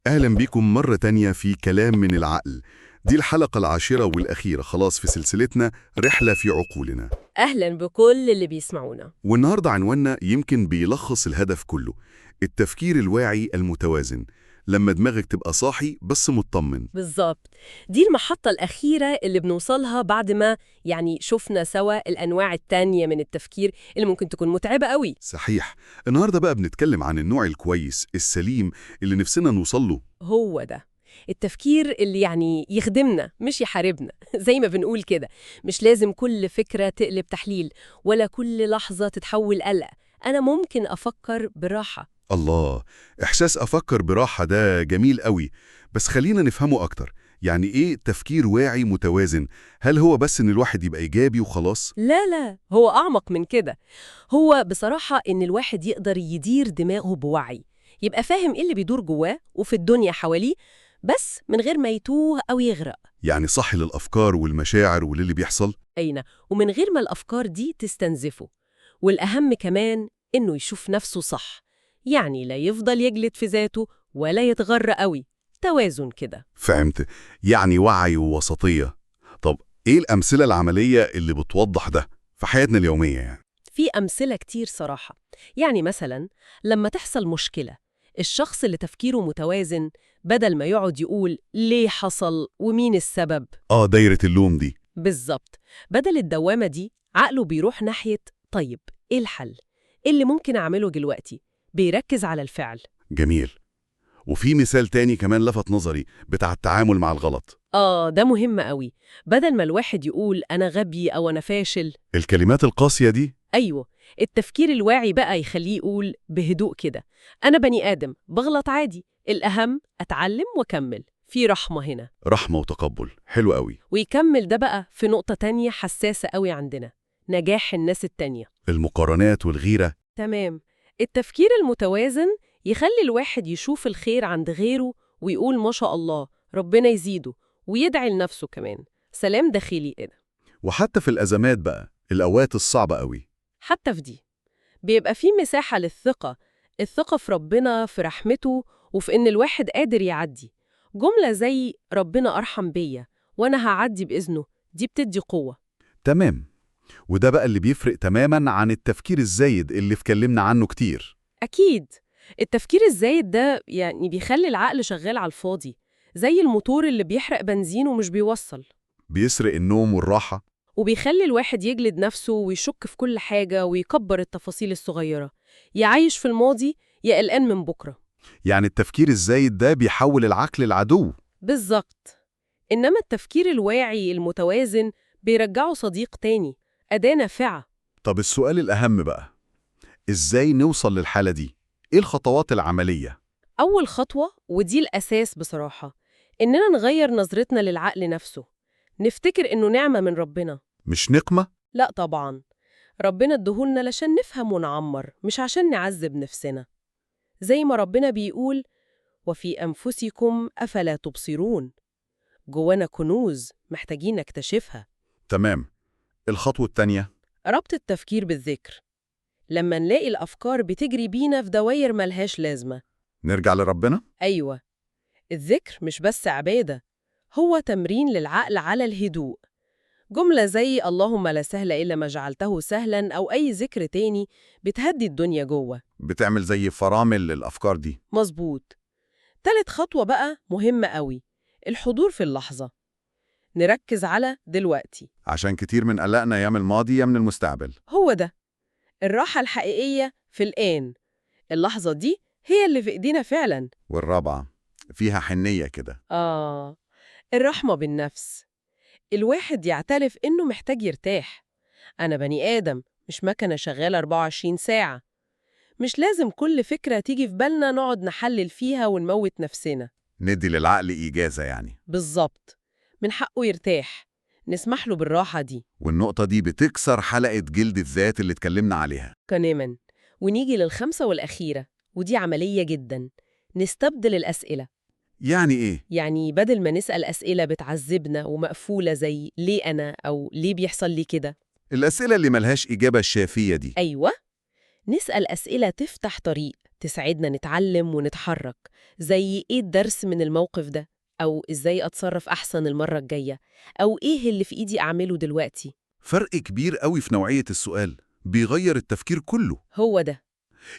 أهلا بكم مرة تانية في كلام من العقل. دي الحلقة العاشرة والأخيرة خلاص في سلسلتنا رحلة في عقولنا. أهلا بكل اللي بيسمعونا. والنهاردة عنواننا يمكن بيلخص الهدف كله، التفكير الواعي المتوازن، لما دماغك تبقى صاحي بس مطمن. بالظبط، دي المحطة الأخيرة اللي بنوصلها بعد ما شفنا سوا الأنواع التانية من التفكير اللي ممكن تكون متعبة قوي. صحيح. النهاردة بقى بنتكلم عن النوع الكويس السليم اللي نفسنا نوصل له. هو ده التفكير اللي يخدمنا مش يحاربنا. زي ما بنقول كده، مش لازم كل فكرة تقلب تحليل ولا كل لحظة تتحول قلق. أنا ممكن أفكر براحة. الله، إحساس أفكر براحة ده جميل قوي، بس خلينا نفهمه أكتر. يعني إيه تفكير واعي متوازن؟ هل هو بس إن الواحد يبقى إيجابي وخلاص؟ لا، هو أعمق من كده. هو بصراحة إن الواحد يقدر يدير دماغه بوعي، يبقى فاهم إيه اللي بيدور جواه وفي الدنيا حواليه، بس من غير ما يتوه أو يغرق. يعني صح للأفكار والمشاعر وللي بيحصل؟ أين، ومن غير ما الأفكار دي تستنزفه. والأهم كمان إنه يشوف نفسه صح، يعني لا يفضل يجلد في ذاته ولا يتغر قوي. توازن كده. فهمت، يعني وعي ووسطية. طب إيه الأمثلة العملية اللي بتوضح ده في حياتنا اليومية يعني؟ في أمثلة كتير صراحة. يعني مثلا لما تحصل مشكلة، الشخص اللي تفكيره متوازن بدل ما يقعد يقول ليه حصل ومين السبب، آه، دايرة اللوم دي. بالظبط، بدل الدوامة دي عقله بيروح ناحية طيب إيه الحل؟ إيه اللي ممكن أعمله دلوقتي؟ بيركز على الفعل. جميل. وفي مثال تاني كمان لفت نظري، بتاع التعامل مع الغلط. آه، ده مهم قوي. بدل ما الواحد يقول أنا غبي أو أنا فاشل، الكلمات القاسية دي. أيوه، التفكير الواعي بقى يخليه يقول بهدوء كده، أنا بني آدم بغلط عادي، الأهم أتعلم وأكمل. في رحمة هنا، رحمة وتقبل. حلو قوي. ويكمل ده بقى في نقطة تانية حساسة قوي عندنا، نجاح الناس التانية. المقارنات والغيرة. تمام. التفكير المتوازن يخلي الواحد يشوف الخير عند غيره ويقول ما شاء الله ربنا يزيده، ويدعي لنفسه كمان. سلام داخلي كده. وحتى في الأزمات بقى، الأوقات الصعبة قوي، حتى في دي بيبقى في مساحة للثقة، الثقة في ربنا، في رحمته، وفي إن الواحد قادر يعدي. جملة زي ربنا أرحم بيا وأنا هعدي بإذنه، دي بتدي قوة. تمام. وده بقى اللي بيفرق تماما عن التفكير الزايد اللي اتكلمنا عنه كتير. أكيد. التفكير الزايد ده بيخلي العقل شغال على الفاضي، زي الموتور اللي بيحرق بنزين ومش بيوصل. بيسرق النوم والراحة. وبيخلي الواحد يجلد نفسه ويشك في كل حاجة ويكبر التفاصيل الصغيرة، يعيش في الماضي، يا قلقان من بكرة. يعني التفكير الزايد ده بيحول العقل العدو. بالظبط. إنما التفكير الواعي المتوازن بيرجعه صديق تاني، أداة نافعة. طب السؤال الأهم بقى، إزاي نوصل للحالة دي؟ إيه الخطوات العملية؟ أول خطوة، ودي الأساس بصراحة، إننا نغير نظرتنا للعقل نفسه. نفتكر إنه نعمة من ربنا. مش نقمة؟ لا طبعاً، ربنا ادهولنا لشان نفهم ونعمر، مش عشان نعذب نفسنا. زي ما ربنا بيقول وفي أنفسكم أفلا تبصرون. جوانا كنوز محتاجين نكتشفها. تمام. الخطوة التانية؟ ربط التفكير بالذكر. لما نلاقي الأفكار بتجري بينا في دواير ملهاش لازمة، نرجع لربنا؟ أيوة، الذكر مش بس عبادة، هو تمرين للعقل على الهدوء. جملة زي اللهم لا سهل إلا ما جعلته سهلا أو أي ذكر تاني بتهدي الدنيا جوه. بتعمل زي فرامل للأفكار دي. مظبوط. تالت خطوة بقى مهمة قوي، الحضور في اللحظة. نركز على دلوقتي. عشان كتير من قلقنا يا من الماضي يا من المستقبل. هو ده الراحة الحقيقية في الآن. اللحظة دي هي اللي في إيدينا فعلا. والرابعة فيها حنية كده. آه، الرحمة بالنفس. الواحد يعترف إنه محتاج يرتاح. أنا بني آدم، مش مكنة شغالة 24 ساعة. مش لازم كل فكرة تيجي في بالنا نقعد نحلل فيها ونموت نفسنا. ندي للعقل إجازة يعني. بالظبط، من حقه يرتاح، نسمح له بالراحة دي. والنقطة دي بتكسر حلقة جلد الذات اللي اتكلمنا عليها. تماما. ونيجي للخمسة والأخيرة، ودي عملية جدا، نستبدل الأسئلة. يعني إيه؟ يعني بدل ما نسأل أسئلة بتعذبنا ومقفولة زي ليه أنا أو ليه بيحصل لي كده، الأسئلة اللي ملهاش إجابة شافية دي. أيوة، نسأل أسئلة تفتح طريق، تساعدنا نتعلم ونتحرك، زي إيه الدرس من الموقف ده؟ أو إزاي أتصرف أحسن المرة الجاية؟ أو إيه اللي في إيدي أعمله دلوقتي؟ فرق كبير قوي في نوعية السؤال، بيغير التفكير كله. هو ده.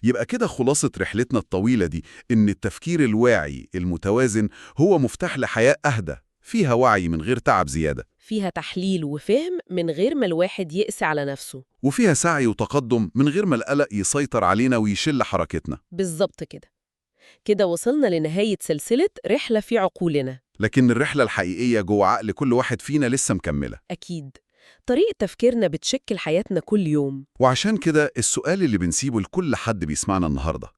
يبقى كده خلاصة رحلتنا الطويلة دي إن التفكير الواعي المتوازن هو مفتاح لحياة أهدى، فيها وعي من غير تعب زيادة، فيها تحليل وفهم من غير ما الواحد يقسي على نفسه. وفيها سعي وتقدم من غير ما القلق يسيطر علينا ويشل حركتنا. بالظبط كده. كده وصلنا لنهاية سلسلة رحلة في عقولنا. لكن الرحلة الحقيقية جوه عقل كل واحد فينا لسه مكملة. أكيد. طريقة تفكيرنا بتشكل حياتنا كل يوم. وعشان كده السؤال اللي بنسيبه لكل حد بيسمعنا النهاردة،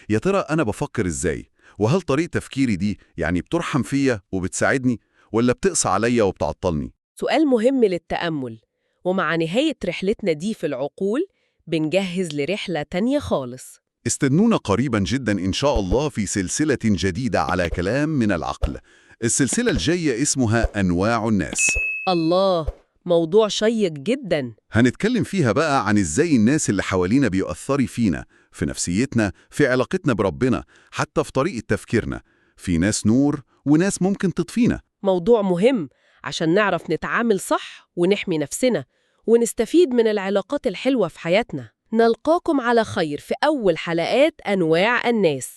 يا ترى أنا بفكر إزاي؟ وهل طريقة تفكيري دي يعني بترحم فيا وبتساعدني ولا بتقسى عليا وبتعطلني؟ سؤال مهم للتأمل. ومع نهاية رحلتنا دي في العقول بنجهز لرحلة تانية خالص. استنونا قريبا جدا إن شاء الله في سلسلة جديدة على كلام من العقل. السلسلة الجاية اسمها أنواع الناس. الله، موضوع شيق جدا. هنتكلم فيها بقى عن إزاي الناس اللي حوالينا بيؤثري فينا، في نفسيتنا، في علاقتنا بربنا، حتى في طريقة تفكيرنا. في ناس نور وناس ممكن تطفينا. موضوع مهم عشان نعرف نتعامل صح ونحمي نفسنا ونستفيد من العلاقات الحلوة في حياتنا. نلقاكم على خير في أول حلقات أنواع الناس.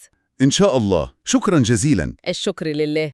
إن شاء الله. شكرا جزيلا. الشكر لله.